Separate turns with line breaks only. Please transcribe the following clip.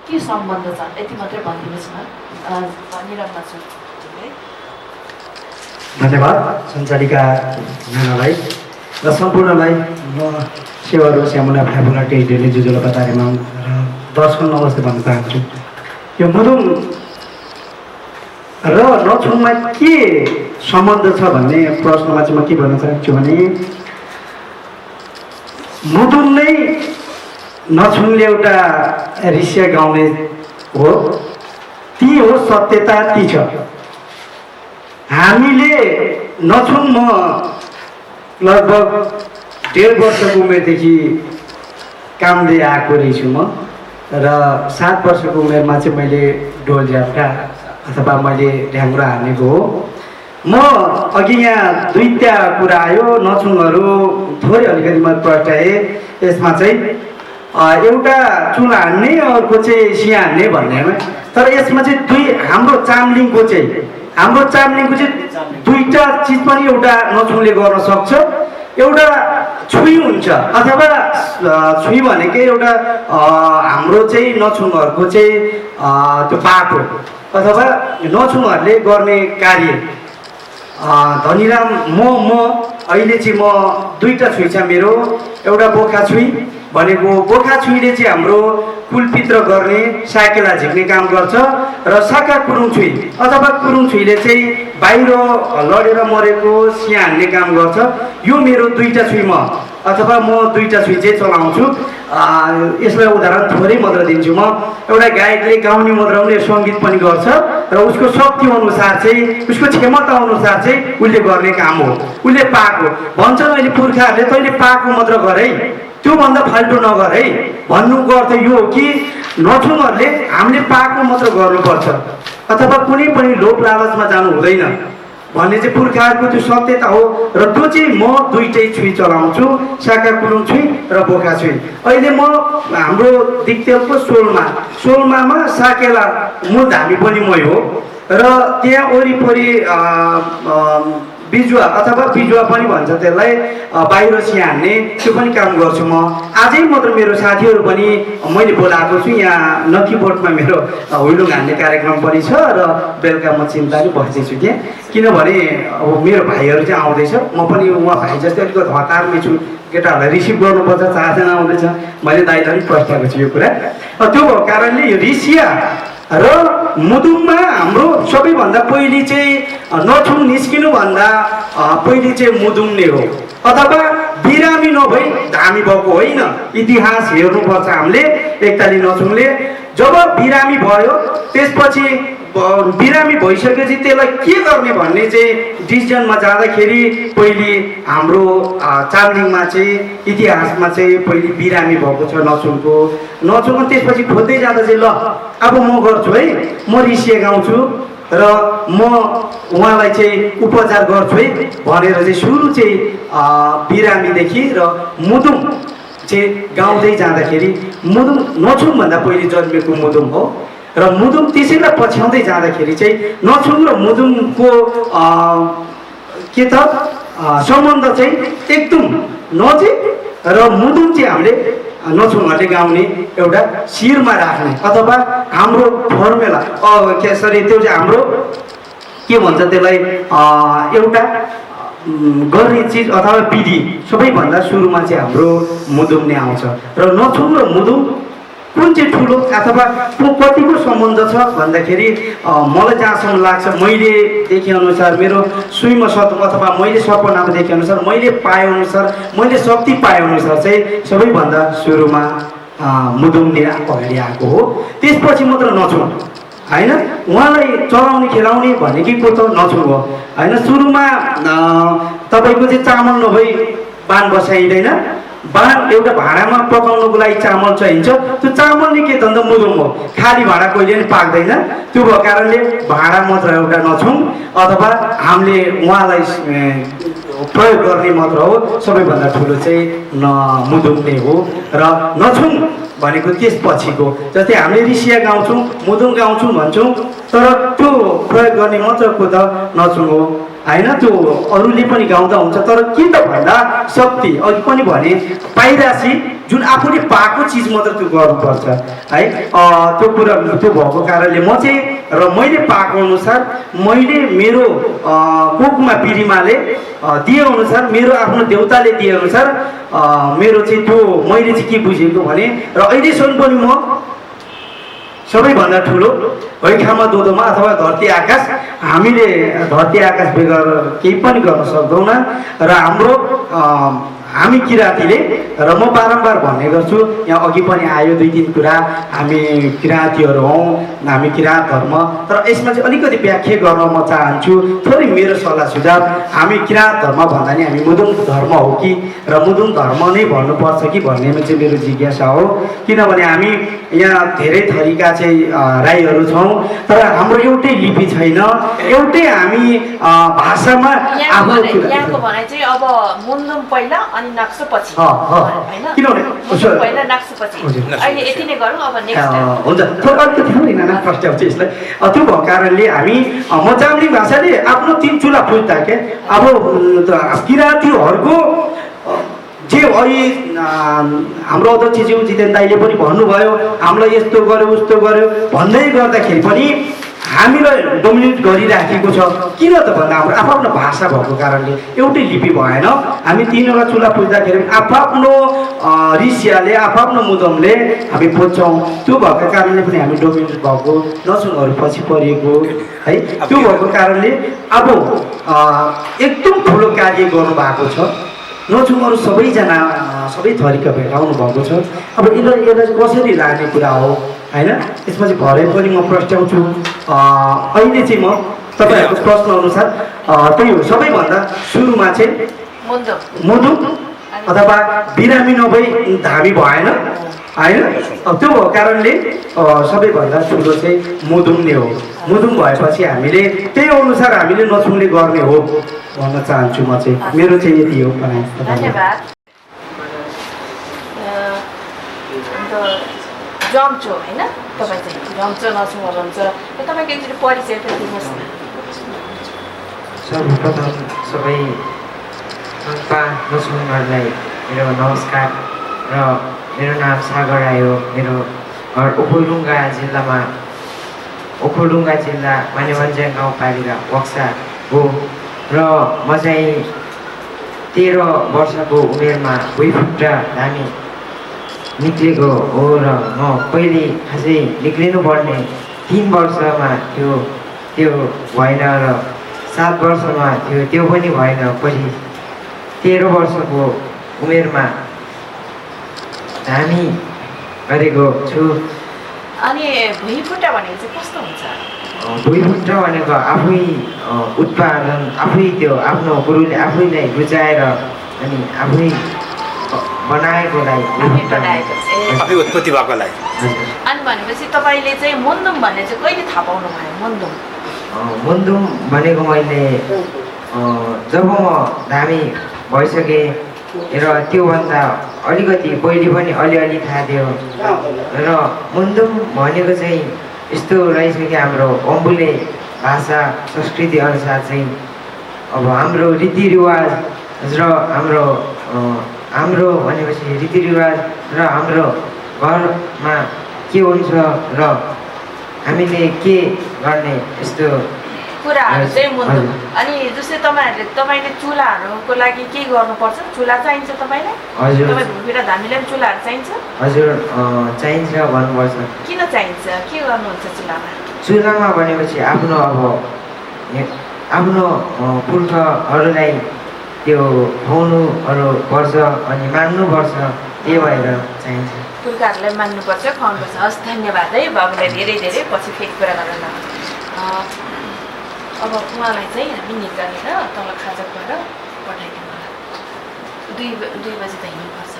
के सम्बन्ध छ यति मात्रै भनिदिनुहोस् न भनिरहन छु।
धन्यवाद सञ्चालिका नानालाई र सम्पूर्णलाई म सेवारो श्यामुना फ्याबुला टेडेले जुजुलो बतारेमा र दर्शक नमस्ते भन्न चाहन्छु। यो मुदुम र नछुङमा के सम्बन्ध छ भन्ने प्रश्नमा चाहिँ म के भन्न चाहन्छु भने मुदुम नै नछुङले एउटा ऋष्य गाउने हो, ती हो सत्यता ती छ। हामीले नछुङ म लगभग 1.5 वर्षको उमेरदेखि कामले आएको रहेछु म र 7 वर्षको उमेरमा चाहिँ मैले डोल झ्याप्टा अथवा मैले ढ्याङ्ग्रो हानेको हो। म अघि यहाँ दुईटा कुरा आयो नछुङहरू थोरै अलिकति म प्रस्ताएँ। यसमा चाहिँ एउटा चुल हान्ने अर्को चाहिँ सिया हान्ने भन्नेमा, तर यसमा चाहिँ हाम्रो चामलिङको चाहिँ दुईटा चिज पनि एउटा नछुङले गर्न सक्छ। एउटा छुई हुन्छ अथवा छुई भनेकै एउटा हाम्रो चाहिँ नछुङहरूको चाहिँ त्यो बाटो अथवा नछुङहरूले गर्ने कार्य। धनीराम म अहिले चाहिँ म दुईटा छुई छ मेरो। एउटा बोखा छुई भनेको बोखा छुईले चाहिँ हाम्रो कुलपित्र गर्ने साकेला झिक्ने काम गर्छ र साका कुरुङ छुई अथवा कुरुङ छुईले चाहिँ बाहिर लडेर मरेको सिया हान्ने काम गर्छ। यो मेरो दुईटा छुई अथवा म दुईटा छुई चाहिँ चलाउँछु। यसलाई उदाहरण थोरै मात्र दिन्छु म। एउटा गायकले गाउने मात्र सङ्गीत पनि गर्छ र उसको शक्ति अनुसार चाहिँ उसको क्षमता अनुसार चाहिँ उसले गर्ने काम हो, उसले पाएको। भन्छन् अहिले पुर्खाहरूले तैँले पाएको मात्र गर है, त्योभन्दा फाल्टो नगर है भन्नुको अर्थ यो हो कि नछुङहरूले हामीले पाएको मात्र गर्नुपर्छ अथवा कुनै पनि लोभ लालचमा जानु हुँदैन भन्ने चाहिँ पुर्खाहरूको त्यो सत्यता हो। र त्यो चाहिँ म दुईटै छुई चलाउँछु, साका कुरुङ छुई र बोखा छुई। अहिले म हाम्रो दिक्तेलको सोलमामा साकेला मूल धामी पनि मै हो र त्यहाँ वरिपरि बिजुवा अथवा बिजुवा पनि भन्छ त्यसलाई, बाहिर सिया हान्ने त्यो पनि काम गर्छु म। आजै मात्र मेरो साथीहरू पनि मैले बोलाएको छु। यहाँ नक्कीबोटमा मेरो हुइलुङ हान्ने कार्यक्रम पनि छ र बेलुका म चिन्ताले बस्दैछु कि किनभने अब मेरो भाइहरू चाहिँ आउँदैछ। म पनि उहाँ भाइ जस्तै अलिकति हतारमै छु, केटाहरूलाई रिसिभ गर्नुपर्छ, 4 जना आउँदैछ। मैले दाइलाई पनि प्रस्ताएको छु यो कुरा। त्यो भएको कारणले यो ऋषिया र मुदुममा हाम्रो सबैभन्दा पहिले चाहिँ नछुङ निस्किनुभन्दा पहिले चाहिँ मुदुम नै हो अथवा बिरामी नभई धामी भएको होइन। इतिहास हेर्नुपर्छ हामीले। एकताली नछुङले जब बिरामी भयो त्यसपछि बिरामी भइसकेपछि त्यसलाई के गर्ने भन्ने चाहिँ डिसिजनमा जाँदाखेरि पहिले हाम्रो चामलिङमा चाहिँ इतिहासमा चाहिँ पहिले बिरामी भएको छ नछुङको। त्यसपछि खोज्दै जाँदा चाहिँ ल अब म गर्छु है, म ऋषिया गाउँछु र म उहाँलाई चाहिँ उपचार गर्छु है भनेर चाहिँ सुरु चाहिँ बिरामीदेखि र मुदुम चाहिँ गाउँदै जाँदाखेरि मुदुम नछुङभन्दा पहिले जन्मेको मुदुम हो र मुदुम त्यसैलाई पछ्याउँदै जाँदाखेरि चाहिँ नछुङ र मुदुमको के त सम्बन्ध चाहिँ एकदम नजिक। र मुदुम चाहिँ हामीले नछुङहरूले गाउने एउटा शिरमा राख्ने अथवा हाम्रो फर्मुला सरी त्यो चाहिँ हाम्रो के भन्छ त्यसलाई एउटा गर्ने चिज अथवा विधि सबैभन्दा सुरुमा चाहिँ हाम्रो मुदुम नै आउँछ। र नछुङ र मुदुम कुन चाहिँ ठुलो अथवा कतिको सम्बन्ध छ भन्दाखेरि मलाई जहाँसम्म लाग्छ मैले देखेअनुसार मेरो सुइमा अथवा मैले सपनामा देखेअनुसार मैले पाएअनुसार मैले शक्ति पाएअनुसार चाहिँ सबैभन्दा सुरुमा मुदुमले अगाडि आएको हो। त्यसपछि मात्र नछुङ होइन। उहाँलाई चलाउने खेलाउने भनेकै को त नछुङ हो होइन। सुरुमा तपाईँको चाहिँ चामल नभई बान बसाइँदैन। बान एउटा भाँडामा पकाउनुको लागि चामल चाहिन्छ। त्यो चामल नै के त अन्त मुदुम हो। खाली भाँडा कहिले पनि पाक्दैन। त्यो भएको कारणले भाँडा मात्र एउटा नछुङ अथवा हामीले उहाँलाई प्रयोग गर्ने मात्र हो। सबैभन्दा ठुलो चाहिँ मुदुम नै हो र नछुङ भनेको त्यसपछिको। जस्तै हामीले ऋषिया गाउँछौँ, मुदुम गाउँछौँ भन्छौँ, तर त्यो प्रयोग गर्ने मात्रको त नछुङ हो होइन त्यो अरूले पनि गाउँदा हुन्छ तर के त भन्दा शक्ति अघि पनि भने पाइरासी जुन आफूले पाएको चिज मात्र त्यो गर्नुपर्छ है त्यो कुरा त्यो भएको कारणले म चाहिँ र मैले पाएको अनुसार मैले मेरो कोखमा पिरिमाले दिए अनुसार मेरो आफ्नो देउताले दिए अनुसार मेरो चाहिँ त्यो मैले चाहिँ के बुझेको भने र अहिलेसम्म पनि म सबैभन्दा ठुलो हैखामा दोदोमा अथवा धरती आकाश हामीले धरती आकाश बेगर केही पनि गर्न सक्दैनौँ र हाम्रो हामी किराँतीले र म बारम्बार भन्ने गर्छु यहाँ अघि पनि आयो 2-3 कुरा हामी किराँतीहरू हौँ हामी किराँत धर्म तर यसमा चाहिँ अलिकति व्याख्या गर्न म चाहन्छु थोरै मेरो सल्लाह सुझाव हामी किराँत धर्म भन्दा नि हामी मुदुङ धर्म हो कि र मुदुङ धर्म नै भन्नुपर्छ कि भन्नेमा चाहिँ मेरो जिज्ञासा हो किनभने हामी यहाँ धेरै थरीका चाहिँ राईहरू छौँ तर हाम्रो एउटै लिपि छैन एउटै हामी भाषामा आफ्नो
यहाँको भनाइ चाहिँ अब मुन्दुम पहिला अनि नाक्सो पछि
किनभने
पहिला नाक्सो पछि अहिले यति नै गरौँ अब नेक्स्ट
हुन्छ थोरै अलिकति थोरै नाना प्रश्न आउँछ यसलाई त्यो भएको कारणले हामी म चाम्लिङ भाषाले आफ्नो 3 चुला पुज्दा के अब किराँतीहरूको जे अहिले हाम्रो अध्यक्षज्यू जितेन दाइले पनि भन्नुभयो हामीलाई यस्तो गर्यो उस्तो गर्यो भन्दै गर्दाखेरि पनि हामीलाई डोमिनेट गरिराखेको छ किन त भन्दा हाम्रो आफ्नो भाषा भएको कारणले एउटै लिपि भएन हामी 3वटा चुला पुज्दाखेरि आफ्नो ऋषियाले आफ्नो मुदमले हामी पुज्छौँ त्यो भएको कारणले पनि हामी डोमिनेट भएको नसुनहरू पछि परेको है त्यो भएको कारणले अब एकदम ठुलो कार्य गर्नुभएको छ नचुङहरू सबैजना सबै थरीका भेटाउनु भएको छ अब यसलाई कसरी लाने कुरा हो होइन यसमा चाहिँ भरे पनि म प्रस्ट्याउँछु अहिले चाहिँ म तपाईँहरूको प्रश्न अनुसार त्यही हो सबैभन्दा सुरुमा चाहिँ मुदुङ अथवा बिरामी नभई धामी भएन होइन त्यो भएको कारणले सबैभन्दा ठुलो चाहिँ मुदुङ नै हो मुदुङ भएपछि हामीले त्यही अनुसार हामीले नचुङले गर्ने हो भन्न चाहन्छु म चाहिँ मेरो चाहिँ यति हो
धन्यवाद जम्चो होइन तपाईँ चाहिँ जम्चो नचुङहरू हुन्छ तपाईँको एकचोटि परिचय त दिनुहोस् न
सर्वप्रथम सबै नम्पा नचुङहरूलाई मेरो नमस्कार र मेरो नाम सागर राई हो मेरो घर ओखलढुङ्गा जिल्ला मानेभन्ज्याङ गाउँपालिका वक्सा हो र म चाहिँ 13 वर्षको उमेरमा भुइँफुट्टा धामी निक्लेको हो र म पहिले खासै निक्लिनु पर्ने 3 वर्षमा त्यो भएन र 7 वर्षमा त्यो पनि भएन पछि 13 वर्षको उमेरमा धामी गरेको छु
अनि भुइँफुट्टा भनेको चाहिँ कस्तो हुन्छ
भुइँफुट्टा भनेको आफै उत्पादन आफै त्यो आफ्नो गुरुले आफैलाई रुचाएर अनि आफै बनाएकोलाई
आफै उत्पत्ति भएकोलाई
अनि भनेपछि तपाईँले चाहिँ मुन्दुम भन्ने चाहिँ कहिले थाहा पाउनु भयो
मुन्दुम भनेको मैले जब म धामी भइसकेँ र त्योभन्दा अलिकति पहिले पनि अलिअलि थाहा थियो र मुन्दुम भनेको चाहिँ यस्तो रहेछ कि हाम्रो अम्बुले भाषा संस्कृति अनुसार चाहिँ अब हाम्रो रीतिरिवाज र हाम्रो भनेपछि रीतिरिवाज र हाम्रो घरमा के हुन्छ र हामीले के गर्ने यस्तो
कुराहरू चाहिँ मुन्दुम अनि जस्तै तपाईँले चुलाहरूको लागि के गर्नुपर्छ चुला चाहिन्छ तपाईँलाई
हजुर
तपाईँ भुइँफुट्टा धामीलाई पनि चुलाहरू चाहिन्छ
हजुर चाहिन्छ भन्नुपर्छ
किन चाहिन्छ के गर्नुहुन्छ
चुलामा भनेपछि आफ्नो पुर्खाहरूलाई त्यो खुवाउनुहरू पर्छ अनि मान्नुपर्छ त्यही भएर चाहिन्छ
पुर्खाहरूलाई मान्नुपर्छ खुवाउनुपर्छ हस् धन्यवाद है बाबुलाई धेरै धेरै पछि फेरि कुरा गर्न अब उहाँलाई चाहिँ हामी निकालेर तल खाजा गएर पठाइदिनु होला 2 बजी त हिँड्नुपर्छ